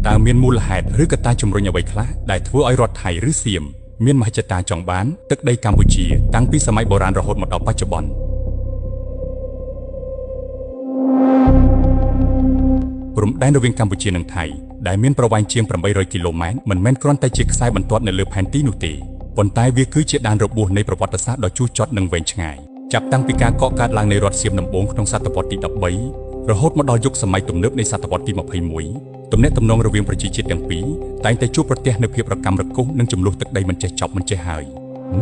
តើមានមូលហេតុឬកត្តាជំរុញអ្វីខ្លះដែលធ្វើឲ្យរដ្ឋថៃឬសៀមមានមហិច្ឆតាចង់បានទឹកដីកម្ពុជាតាំងពីសម័យបុរាណរហូតមកដល់បច្ចុប្បន្នព្រំដែនរវាងកម្ពុជានិងថៃដែលមានប្រវែងជាង800គីឡូម៉ែត្រមិនមែនគ្រាន់តែជាខ្សែបន្ទាត់នៅលើផែនទីនោះទេប៉ុន្តែវាគឺជាដានរបួសនៃប្រវត្តិសាស្ត្រដ៏ជូរចត់និងវែងឆ្ងាយចាប់តាំងពីការកកើតឡើងនៃរដ្ឋសៀមដំបូងក្នុងសតវត្សទី13រហូតមកដល់យុគសម័យទំនើបនៃសតវត្សទី21ទំនាក់ទំនងរវាងប្រជាជាតិទាំងពីរតែងតែជួបប្រទះនូវភាពរកាំរកូសនិងចំនួនទឹកដីមិនចេះចប់មិនចេះហើយ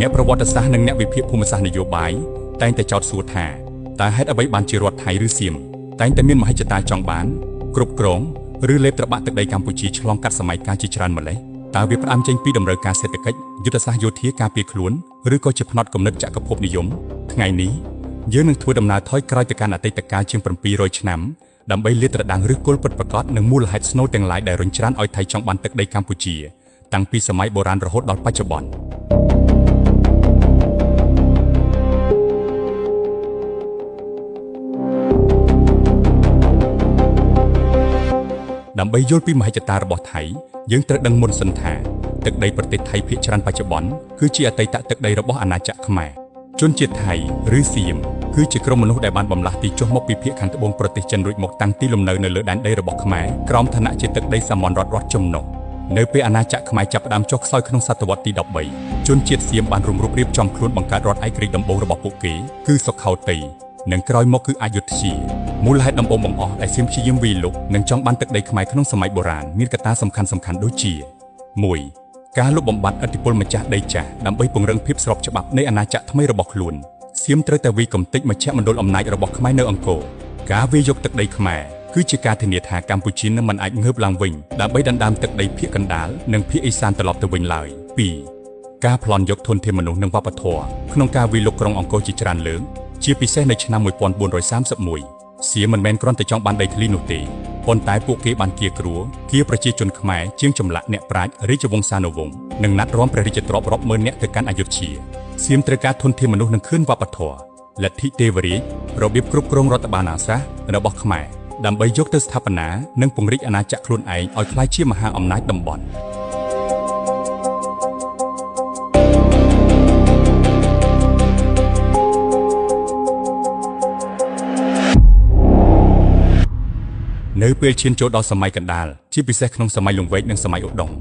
អ្នកប្រវត្តិសាស្ត្រនិងអ្នកវិភាគភូមិសាស្ត្រនយោបាយតែងតែចោទសួរថាតើហេតុអ្វីបានជារដ្ឋថៃឬសៀមតែងតែមានមហិច្ឆតាចង់បានគ្រប់គ្រងឬលេបត្របាក់ទឹកដីកម្ពុជាឆ្លងកាត់សម័យកាលជាច្រើនម្ល៉េះតើវាផ្ដើមចេញពីតម្រូវការសេដ្ឋកិច្ចយុទ្ធសាស្ត្រយោធាការពារខ្លួនឬក៏ជាផ្នត់គំនិតចក្រភពនិយមថ្ងៃនេះយើងនឹងធ្វើដំណើរថយក្រោយទៅកាន់អតីតកាលជាង700ឆ្នាំដើម្បីលាតត្រដាងឫសគល់ពិតប្រាកដនិងមូលហេតុស្នូលទាំងឡាយដែលរុញច្រានឲ្យថៃចង់បានទឹកដីកម្ពុជាតាំងពីសម័យបុរាណរហូតដល់បច្ចុប្បន្នដើម្បីយល់ពីមហិច្ឆតារបស់ថៃយើងត្រូវដឹងមុនសិនថាទឹកដីប្រទេសថៃភាគច្រើនបច្ចុប្បន្នគឺជាអតីតទឹកដីរបស់អាណាចក្រខ្មែរជនជាតិថៃឬសៀមគឺជាក្រុមមនុស្សដែលបានបំលាស់ទីចុះមកពីភាគខាងត្បូងប្រទេសចិនរួចមកតាំងទីលំនៅនៅលើដែនដីរបស់ខ្មែរក្រោមឋានៈជាទឹកដីសាមញ្ញរដ្ឋចំណុះនៅពេលអាណាចក្រខ្មែរចាប់ផ្ដើមចុះខ្សោយក្នុងសតវត្សទី13ជនជាតិសៀមបានរុំរូបរៀបចំខ្លួនបង្កើតរដ្ឋឯករាជ្យដំបូងរបស់ពួកគេគឺសុខោទ័យនិងក្រោយមកគឺអយុធ្យាមូលហេតុដំបូងបង្អស់ដែលសៀមព្យាយាមវាយលុកនិងចង់បានទឹកដីខ្មែរក្នុងសម័យបុរាណមានកត្តាសំខាន់ៗដូចជា1ការលុបបំបាត់ឥទ្ធិពលម្ចាស់ដីចាស់ដើម្បីពង្រឹងភាពស្របច្បាប់នៃអាណាចក្រថ្មីរបស់ខ្លួនសៀមត្រូវតែវាយកម្ទេចមជ្ឈមណ្ឌលអំណាចរបស់ខ្មែរនៅអង្គរការវាយយកទឹកដីខ្មែរគឺជាការធានាថាកម្ពុជានឹងមិនអាចងើបឡើងវិញដើម្បីដណ្ដើមទឹកដីភាគកណ្ដាលនិងភាគឦសានត្រឡប់ទៅវិញឡើយ2ការប្លន់យកធនធានមនុស្សនិងវប្បធម៌ក្នុងការវាយលុកក្រុងអង្គរជាច្រើនលើកជាពិសេសនៅឆ្នាំ1431សៀមមិនមែនគ្រាន់តែចង់បានដីធ្លីនោះទេប៉ុន្តែពួកគេបានគៀគ្រួគៀប្រជាជនខ្មែរជាងចម្លាក់អ្នកប្រាជ្ញរាជវង្សានុវង្សនិងណាត់រាំព្រះរាជទ្រព្យរាប់ម៉ឺននាក់ទៅកាន់អយុធ្យាសៀមត្រូវការធនធានមនុស្សនិងខឿនវប្បធម៌លទ្ធិទេវរាជរបៀបគ្រប់គ្រងរដ្ឋបាលអាសាសរបស់ខ្មែរដើម្បីយកទៅស្ថាបនានិងពង្រីកអាណាចក្រខ្លួនឯងឲ្យក្លាយជាមហាអំណាចតំបន់នៅពេលឈានចូលដល់សម័យកណ្ដាលជាពិសេសក្នុងសម័យលង្វែកនិងសម័យឧដុង្គ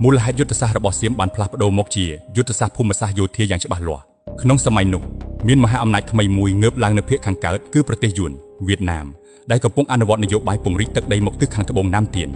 មូលហេតុយុទ្ធសាស្ត្ររបស់សៀមបានផ្លាស់ប្ដូរមកជាយុទ្ធសាស្ត្រភូមិសាស្ត្រយោធាយ៉ាងច្បាស់លាស់ក្នុងសម័យនោះមានមហាអំណាចថ្មីមួយងើបឡើងនៅភាគខាងកើតគឺប្រទេសយួនវៀតណាមដែលកំពុងអនុវត្តនយោបាយពង្រីកទឹកដីមកទិសខាងត្បូងណាមទៀន